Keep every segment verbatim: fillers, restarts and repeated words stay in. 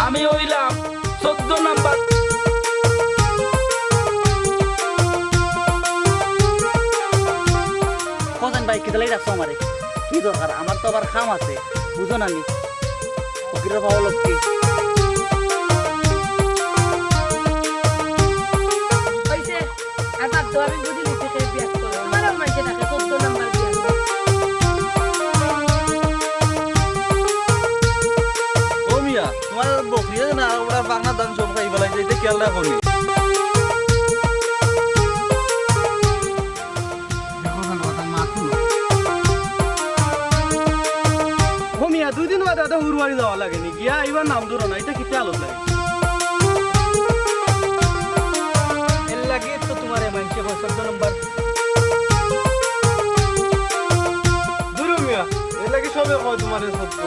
আমি অইলাম চৌদ্দ নাম্বার। খোঁজেন ভাই, কিতা লাগি ডাকছো আমারে? কি দরকার? আমার তো আবার কাম আছে, বুঝো না নি? ফকিরের পাওয়া লোক কি? অইছে, আর বাদ দাও, আমি বুঝি নিছি কে বিয়া করবো। তোমারও মানছে তাকে চৌদ্দ নাম্বার বিয়া করবো। ও মিয়া, তোমার বকরিয়ে না, ওরা পাকনা ধান সব খাই ফেলাইছে, এটা খেয়াল রাখো নি। দেখো না, ওটা মাথুন। ও মিয়া, দুই দিন বাদে ওটা হুরবাড়ি যাওয়া লাগে নি। গিয়া এবার নাম ধরো না, এটা কিতা আলোচনা? এর লাগি তো তোমারে মানছে কয় চৌদ্দ নম্বর। দুরু মিয়া, এর লাগি সবে কয় তোমারে চৌদ্দ।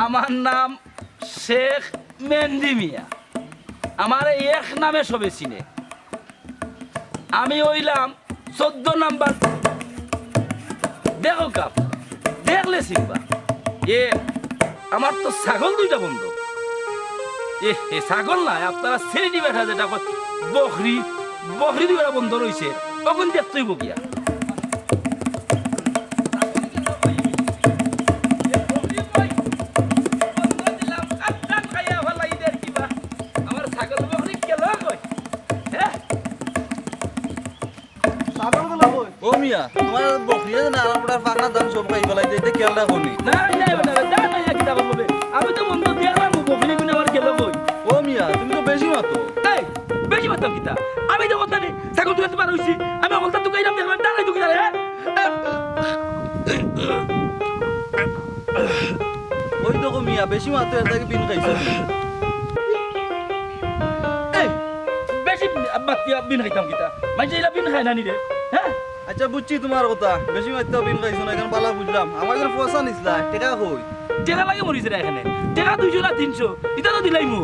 আমার নাম শেখ মেন্দি মিয়া, আমারে এক নামে সবে চিনে। আমি অইলাম চৌদ্দ নাম্বার। দেখো কাপ, দেখলে চিনবা। এ, আমার তো ছাগল দুইটা বন্ধ। এ, এ ছাগল নায়, আপনারা ছেড়ে দিবে, যেটা কয় বকরি, বকরি দুইটা বন্ধ রইছে, অখন দেখতেই বকিয়া। আমার ছাগল বকরি গেল কই? হ্যাঁ? ছাগল গেল কই? ও মিয়া, তোমার বকরি আছে না, আমার পুরা পাকনা ধান সব খাই ফেলাইছে, এটা খেয়াল রাখো নি। না, না, না, না, না, না, কিতা বলবো বে? আমি তো বন্ধ দেখলাম, বকরি গুনে আমার গেল কই? ও মিয়া, তুমি তো বেশি মাতো। এই, বেশি মাতো কিতা? আমি তো কথা নেই, ছাগল তুকাইতে পার হইছি, আমি হকলতা তুকাইলাম, দেখলাম, দাঁড়াই তুকাইলাম, হ্যাঁ? ওই দেখো মিয়া, বেশি মাতো, এর লাগি বিন খাইছো। এই, বেশি মাতিয়া বিন খাইতাম কিতা? মানষে ইলা বিন খায় না নি রে, হ্যাঁ? আচ্ছা, বুঝছি তোমার কথা, বেশি মাতিয়া বিন খাইছো না, এখন বালা বুঝলাম। আমার কাছে পয়সা নিছিলা, টেকা কই? টেকা লাগে মরিছে না এখানে, টেকা দুইশো না তিনশো, ইটা তো দিলাইমু।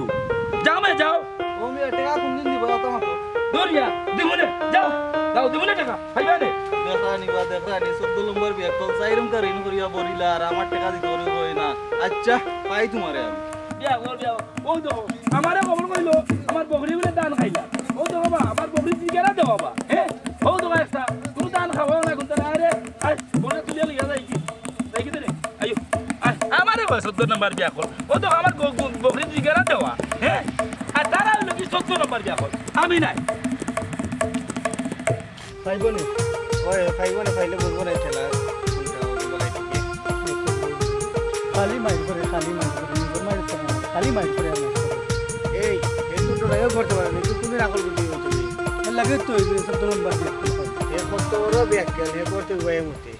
যাও মে, যাও। ও মিয়া, টেকা কোনদিন দিবা, অত মাতো। ধরিয়া, দিমুনে, যাও, যাও, দিমুনে টেকা। খাইবা নে? দেখা নিবা, দেখা নি, চৌদ্দ নম্বর বিয়া কল, চাইরুম কার ঋণ করিয়া বরিলা, আর আমার টেকা দিতে পারবে কই না। আচ্ছা, পাই তোমারে আমি। বিয়া কর, বিয়া কর। ওই দেখো, আমারে খবর কইলো, আমার বকরি বলে ধান খাইলা। ও দেখো বা, আমার বকরি জিগারা দেওয়া বা। হ্যাঁ? ও দেখো একটা, তুমি ধান খাওয়াও না, কোনটা না রে? আয়, বলে তুলে লইয়া যাই কি? যাই কি রে? আইও। আয়, আমারে কয় চৌদ্দ নম্বর বিয়া কর। ও দেখো, আমার গ-, গ-, বকরি জিগারা দেওয়া। হ্যাঁ? আর তারা হইলো কি চৌদ্দ নম্বর বিয়া কর। আমি নাই। খাইবো নি? ওই, খাইবো নি, খাইলে বুঝবো না খেলা। খালি মাইর করে, খালি মাইর করে, নিজের মাইর করে না, খালি মাইর করে আর মাইর করে। এই, এই তো ড্রাইভার করতে পারে না, তুই কোনদিন আকল বুদ্ধি করতে পারবি? এর লাগে তো এই যে সব ধরন বাদ দিয়ে। এ কত বড় ব্যাককেল, এ করতে উপায় মতে।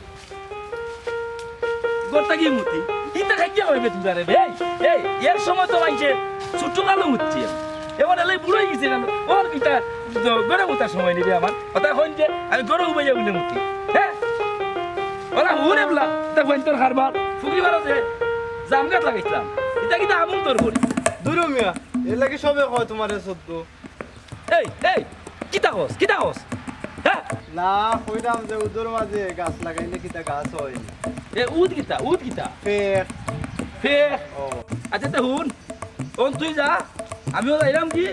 গরটা কি মুতি? ইটা খাইতে হইবে তুই জানে বে। এই, এই, এর সময় তো মাইছে ছোট কালো মুতি। এবার এলাই বুড়ো হয়ে গেছে কেন? ওর ইটা গরু মুতার সময় নিবে আমার। কথা হইন যে আমি গরু উবাইয়া বলে মুতি। হ্যাঁ? ওরা হুরে বলা, তা হইন তোর হারবার। ফুকরি বারো যে জাম গাছ লাগাইছিলাম। ইটা কিন্তু আমন তোর করি। দুরু মিয়া, এর লাগি সবে কয় তোমারে চৌদ্দ। এই, এই, কিতা কস? কিতা কস? হ্যাঁ? না, কইলাম যে উদর মাঝে গাছ লাগাইলে কিতা গাছ হয়? এ, উদ কিতা? উদ কিতা? ফেক। ফেক? ও। আচ্ছা, তে হুন। অন তুই যা, আমিও যাইলাম কি?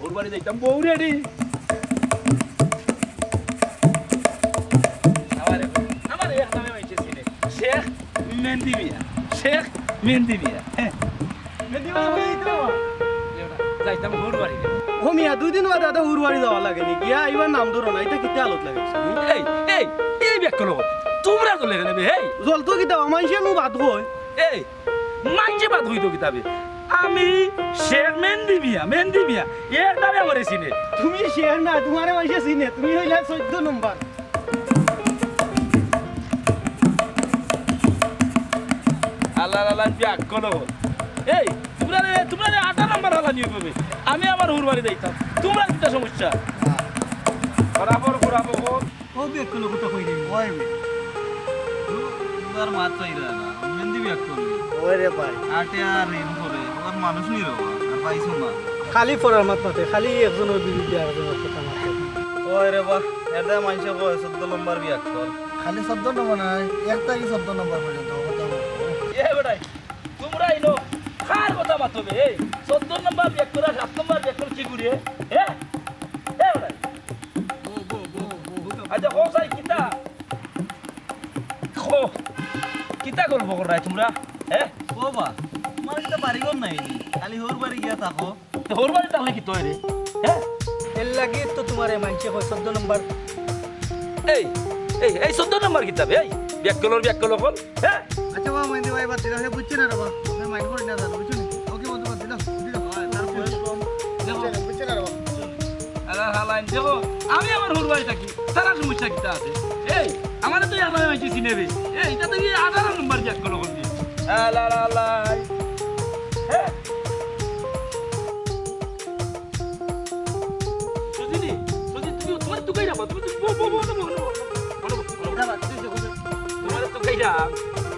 ওর বাড়ি যাইতাম, বউ রেডি। আমার, আমার এক নামে হয়েছে সিনে। শেখ মেহেন্দি মিয়া। শেখ মেহেন্দি মিয়া। হ্যাঁ। যাইতাম হুর বাড়ি। ও মিয়া, দুই দিন বাদে আদা হুর বাড়ি যাওয়া লাগে নি? গিয়া এবার নাম ধরো না, ইটা কিতা আলত লাগে? এই, এই, এই ব্যাক করো। তোমরা তো লেগে নেবে, এই। জল তো কিতা, মাইনষে নু বাদ কই? এই, মাইনষে বাদ কইতো কিতাবে? আমি শেখ মেহেন্দি মিয়া, মেহেন্দি মিয়া। এর দামে আমারে চিনে। তুমি শেখ না, তোমারে মাইনষে চিনে। তুমি হইলা চৌদ্দ নম্বর। আল্লাহ, আল্লাহ, বিয়া করো। এই, তোমরা রে, তোমরা রে আঠারো নম্বর হালা নিয়ে করবে। আমি আমার হুর বাড়ি যাইতাম। তোমরা কিতা সমস্যা? বরাবর, বরাবর। ও বিয়া করলো কথা কই রে? ওই বে। আর মাত পাইরা না, মেহেন্দি বিয়া করবে। ওই রে ভাই। আটে আর ঋণ করে, ওর মানুষ নি রে বাবা, আর পাইছো না। খালি পরার মাত মাতে, খালি একজনের বিরুদ্ধে আরেকজনের কথা মাতে। ওই রে বা, এটা মানষে কয় চোদ্দ নম্বর বিয়া কর। খালি চোদ্দ নম্বর নায়, এক থাকি চোদ্দ নম্বর পর্যন্ত কথা বলবো। এ বেটাই, তোমরা ইনো কার কথা মাতো বে? এই চোদ্দ নম্বর বিয়া করা, সাত নম্বর বিয়া করে কি করি? হ্যাঁ? এ বেটাই। আচ্ছা, ও সাই কিতা? ও, কিতা গল্প কররায় তোমরা? হ্যাঁ? ও বা, তোমার একটা বাড়ি ঘর নাই নি? খালি হউর বাড়ি গিয়া থাকো। তো হউর বাড়ি থাকলে কিতা অয় রে? হ্যাঁ? এর লাগি তো তোমারে মানষে কয় চোদ্দ নম্বর। এই, এই, এই চোদ্দ নম্বর কিতা বে? এই, বিয়াক্কলর বিয়াক্কল অকল, হ্যাঁ? আচ্ছা বাবা, মেহেন্দি ভাই, বাদ দিলাম, বুঝছি না রে বাবা, আপনি মাইন্ড করি না জানো, বুঝছো নি? ওকে বন্ধু, বাদ দিলাম, দিলাম। তার বয়স কম। দেখো, বুঝছি না রে বাবা। আলা হালাইন, দেখো, আমি আমার হউর বাড়ি থাকি, তার সমস্যা কিতা আছে? এই, আমারে তো আমার মাইনষে চিনে বে। এই, ইটা তো এই আঠারো নম্বর বিয়াক্কল অকল দি। আলা, আলা, আলা। হ্যাঁ? সুজিনি, সুজি, তুমি, তোমারে তুকাই রাখো, তুমি তো বউ, বউ, বউ, বউ, বউ, বউ, বউ, বউ, বউ। তোমারে তুকাই রাখ।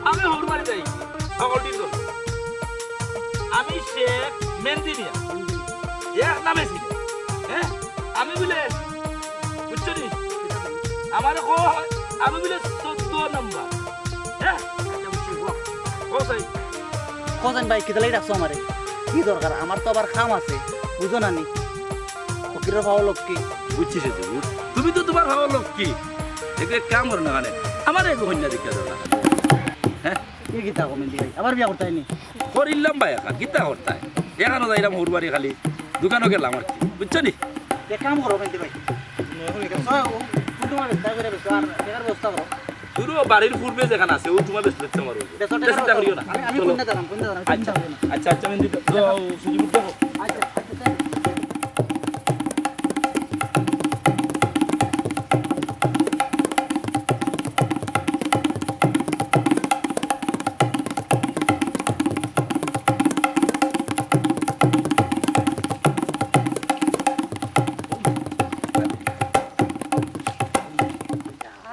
আমি হউর বাড়ি যাই, সকল দিন ধরে। আমি শেখ মেহেন্দি মিয়া। এক নামে চিনে। হ্যাঁ? আমি বুলে, বুঝছো নি? আমারে কয়, আমি বুলে চোদ্দ নম্বর। হ্যাঁ? আচ্ছা, বুঝছি, বল। ও সাই। কজন ভাই, কিতা লাগি ডাকছো আমারে? কি দরকার? আমার তো আবার কাম আছে, বুঝো না নি? ফকিরর ভাও লক্ষ্মী। বুঝছি সে তো, বুঝ-, তুমি তো তোমার ভাও লক্ষ্মী। এক, এক কাম করো না কেনে? আমারে এক কইন্যা দেখিয়া দেও না। হ্যাঁ? কি কিতা কমেন্দি ভাই? আবার বিয়া করতায় নি? করিলাম ভাই, একা কিতা করতায়? এখনো যাইলাম হউর বাড়ি, খালি দোকানো গেলাম আর কি, বুঝছো নি? এক কাম করো কমেন্দি ভাই। ও, ও, তুমি তোমার ব্যবসা করে ব্যবসা, আর টেকার ব্যবস্থা করো। শুরু বাড়ির পূর্বে যেখান আছে, ও তোমার ব্যস্ত ব্যস্ত আমার অইবো। ব্যস্ত এটা চিন্তা করিও না। আমি, আমি চলো। কোনটা দাঁড়াম, কোনটা দাঁড়াম, আচ্ছা, চিন্তা হবে না। আচ্ছা, আচ্ছা, মেহেন্দি দাও। আচ্ছা, আচ্ছা, আচ্ছা।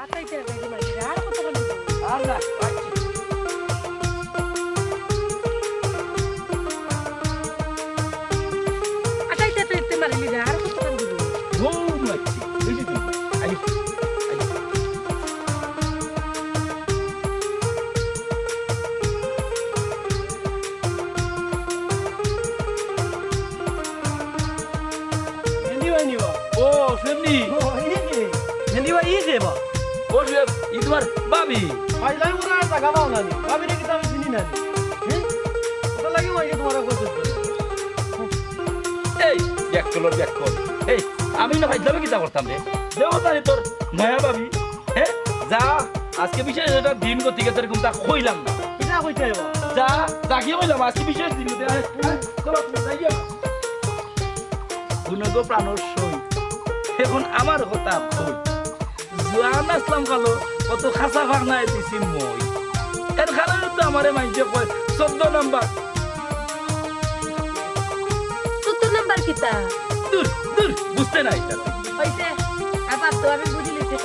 আটাইতে আটাইতে মারি, আর কতক্ষণ দিব? আর না, আর কি? আটাইতে আটাইতে মারিলি রে, আর কতক্ষণ দিব? ও, মারছি, এই যে তুমি। আইও, আইও। মেহেন্দি ভাই নি বা? ও, শুননি? ও, ই কে? মেহেন্দি ভাই, ই কে বা? ও, শুয়ে, ই তোমার ভাবি। ভাই, যাই ওরা জাগা পাও না নি। ভাবিরে কিতা আমি চিনি না নি। হ্যাঁ? ওটা লাগে ভাই, তোমার কথা। এই, বিয়াক্কলর বিয়াক্কল। এই, আমি না ভাই, যাবে কিতা করতাম রে? দেও তাহলে তোর নয়া ভাবি। হ্যাঁ? যা, আজকে বিশেষ একটা দিন গতিকে তোর ঘুমটা কইলাম না। কিতা কইতে হইব? যা, যা কি কইলাম, আজকে বিশেষ দিন গতিকে। আরে, আরে, চলো, যাই গিয়া। হুনো গো প্রাণর সই, এখন আমার কথা কই। জুয়ান আসলাম কালো, কত খাসা ফাগনায় দিছি মই। এর কারণে তো আমারে মাইনষে কয় চোদ্দ নাম্বার। চোদ্দ নাম্বার কিতা? দূর, দূর, বুঝতে নাই তারা। হইছে, আবার তো আমি বুঝিলিছি,